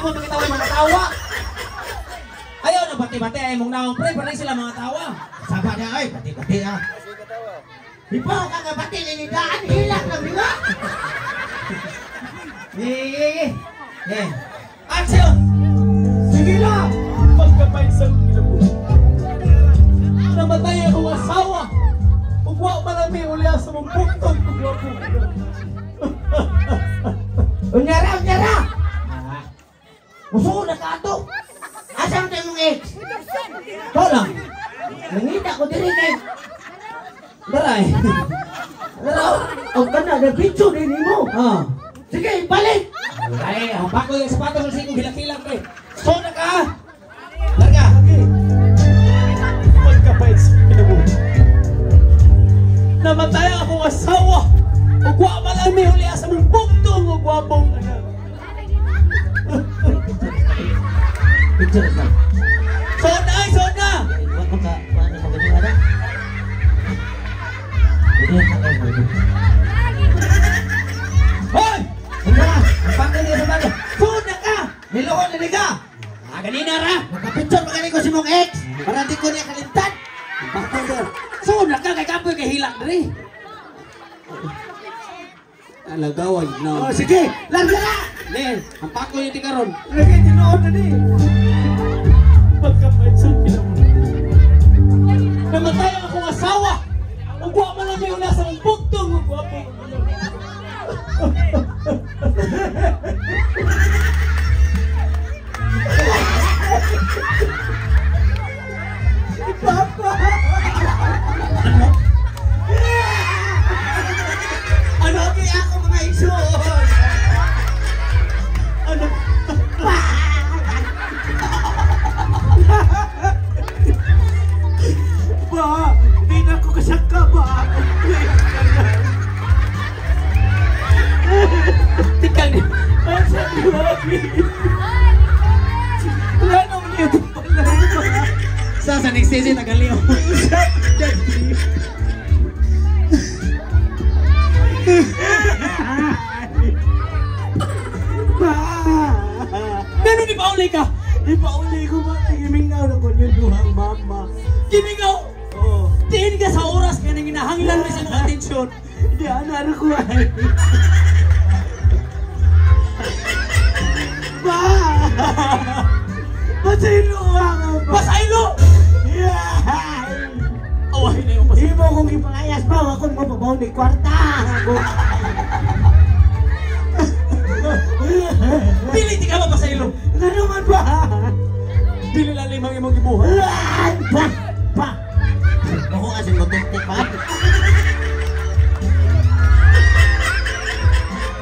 Amo makita ko mga tawa. Ayaw na bati-bati ay mong naong pre, para sila mga tawa. Saba niya ay, bati-bati ah. Ipaw ka nga bati, ninidaan, hilak lang nila. Eh, eh. Action! Sige lang! Pagkapay sa kinabuhi. Namatay akong asawa. Ug wa man lang mi uliya sa mong buktong ug gwapo. Unyara, unyara! Musuo na ka ato! Asa mo tayo mong ex? Ikaw lang. Nangita ko diri kay... Daray. Pero, ang kana, nag-video din mo. Ah. Sige, balik! Ay, ang bako yung sapatos sa sikong hilak-hilak pre. So na ka! Larga! Pagkapay sa kinabuhi. Namatay akong asawa. Ug wa man lang mi uliya sa mong buktong ug gwapong anak. Picture na. So na ay, so na! Wag mo ka, paano mo ganyan na? Ganyan na kayo. Hoy! Unyara! Ang bako yung sapatos. So na ka! Niluhon na ka! Ah, ganina ra! Magka-picture magaling ko si mong ex! Para di ko niya kalimtan! Ang bako sir. So na ka kay kapoy kay hilak diri. Alagawan Oh, na. sige! Larga na! Ne, ang pako yung tikaron. Lagi tinuod na ni. Pagkapay sa kinabuhi. Namatay ang akong asawa. Ug wa man lang mi uliya sa mong buktong ug gwapong anak. Papa! Ano? Ano kaya ako mga isuon? Ano? Ba, di na ako kasaka ba? Tikang ni. Asa lagi? Wala naman ito pala. Sa next season tagaliw. Ba! Gano di pauli ka? Di pa uli ko ba? Gimingaw na ko niyo duhang mama. Gimingaw! Oo. Tiin ka sa oras kaya nang hinahanglan mo sa mga atensyon. Di ana ko ay. Ba! Pasaylo ako ba? Pasaylo! Yeah! Awahin na yung pasaylo. Imo kong ipalayas pa, akong mababaw ni kwarta. Ako. Dili di ka mapasaylo. Ano man ba? Dili lang limang imong gibuhat. Ay, pa! Pa! Ako kasi magtuktik pa.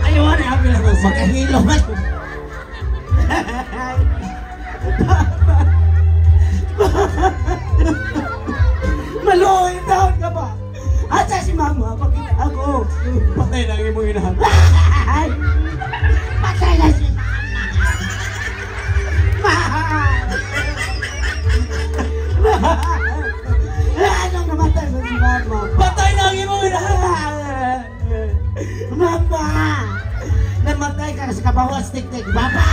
Ayaw na happy lang ako. Magkahilo man. Maluoy taon ka ba? Asa si mama? Pakita ako. Patay na ang imong inahan. Ay! Patay na si mama! Ma! Ma! Anong namatay ba si mama? Patay na ang imong inahan. Mama! Namatay ka na sa kabawas tik-tik, Papa!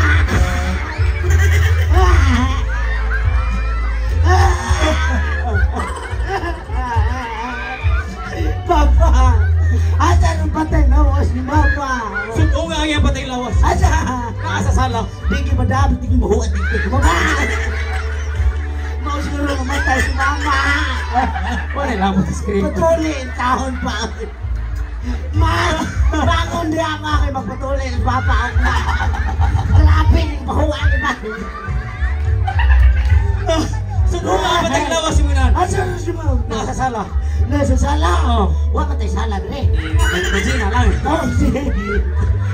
Papa! Asa nung patay na mo si mama? Suto nga ang iyang patay lawas. Asa? Naa sa sala. Di ba dapat di mahuat tik-tik, Mama! Mao siguro mamatay si mama. Wala lang mo sa screen. Patuloy taon pa. Ma! Bangon niya ma kay magpatuloy ng papa ako ma. Grabe yung pahuan ba? Suto nga ang patay lawas imong inahan. Asa na si mama? Naa sa sala. Nasa sala. Oh. Wa patay sala dire. Medina lang. Oh, sige.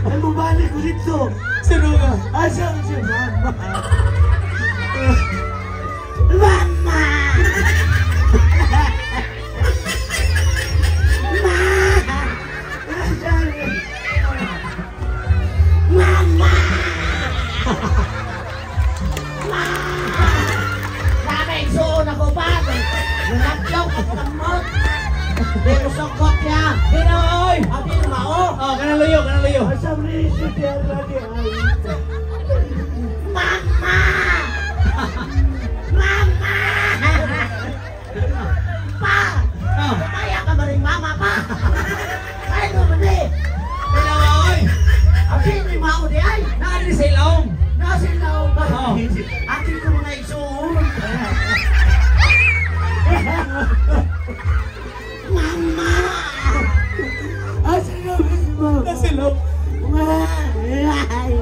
Ay, mabalik ko dito. Suno nga. Asa na si mama? Mama! Ma! Asa na? Mama! Ma! Dami suon ako pa. Nangatlog ako kamot. Di ko sukot niya. Di na oy. Abi na mao. Oh, kanang luyo, kanang luyo. Asa mo ni si Tierra di ay? Ma! Ay!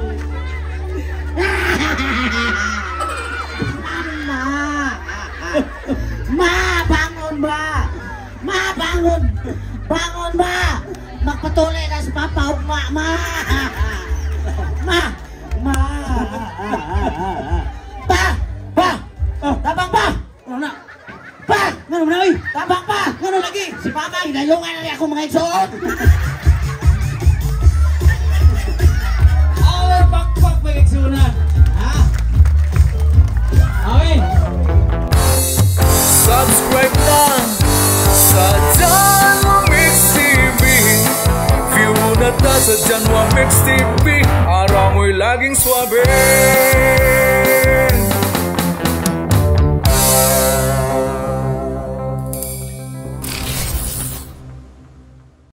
Ma! Ma! Bangon ba? Ma! Bangon! Bangon ba? Magpatuloy na si Papa ug ma! Ma! Ma! Ma! Pa! Pa! Tabang pa! Ano na? Pa! Ngano man oy? Tabang pa! Ngano lagi? Si Papa, hinayungan na niya akong mga igsoon! Our pakpak pag-igsunan. Ha? Okay. Subscribe na sa Janwa Mix TV. View na ta sa Janwa Mix TV. Araw mo'y laging swabe.